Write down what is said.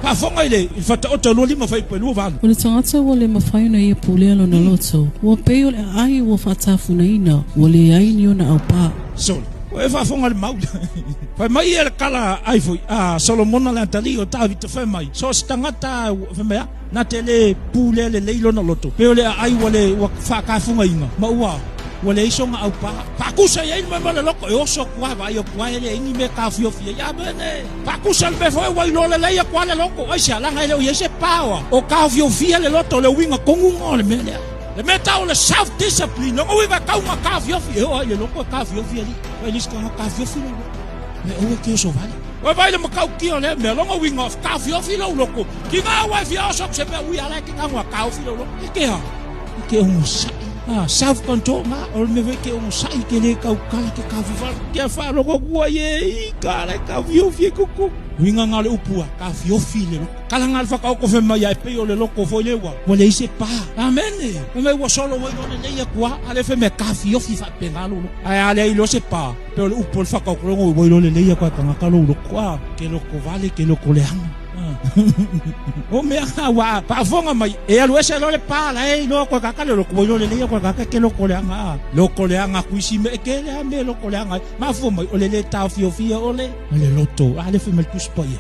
Faafofoga i le Fataota 25 fuaiupu e 28. O le tagata ua le mafai ona ia pulea lona loto, ua pei o le aai ua faatafunaina, ua leai ni ona aupā. Sole, ua e faafofoga i le mau. Fai mai ia le kala ai foi a Solomona le atalii o Tavita, fai mai, so o se tagata fai mai a, na te le pulea lelei lona loto, pei o le aai ua le ua faatafugaina, ma ua ua leai sona aupā. Faatusa i ai le mea ma le loto, e oso atu lava, vaai atu lava e leai ni mea e taofiofi ai. Amene! Faatusa le mea foi ua iloa lelei atu lava le loto. Aisea? Leaga e le o i ai se pa oa o taofiofia le loto, o le uiga tonu lena o le mea lea. Le mea tau o le self discipline, lona uiga e tau ina taofiofi, e oo lava i le loto e taofiofi alii. Vaai le isi tagata taofiofi lou loto. Me aua e te oso vale. Ua vaai le matautia o lea mea, lona uiga taofiofi lou loto, tiga ua e fia oso atu se mea ui a la e te tago a taofi lou loto. E te a? E te onosai. Ah, self control nga, o le mea foi e te onosai, te le tautala, te taofiofi. Kia faalogo atu ai e i ka la e taofiofi e kuku. Uiga nga o le upu a, taofiofi le loto. Kala nga le whakaoko whe mai ai pei o le loko foi le ua, ua leai se pa. Amene! Fai mai ua solo ua iloa lelei atu a, a le fai mai taofiofi faapena lou loko. Ae a leai loa se pa, pei o le upu o le whakaoko logo ua iloa lelei atu a e tagata lou loko. A, ke loko vale, ke loko leaga. O mea nga ua faafofoga mai, e alu ese loa le pa la e iloa atu e tagata le loko, ua iloa lelei atu e tagata ke loko leaga. A, loko leaga aku isi mea, e tele a mea e loko leaga ai. Mafua mai, o le le taofiofia o le, o le loto. A le fai mai le Tusi Paia.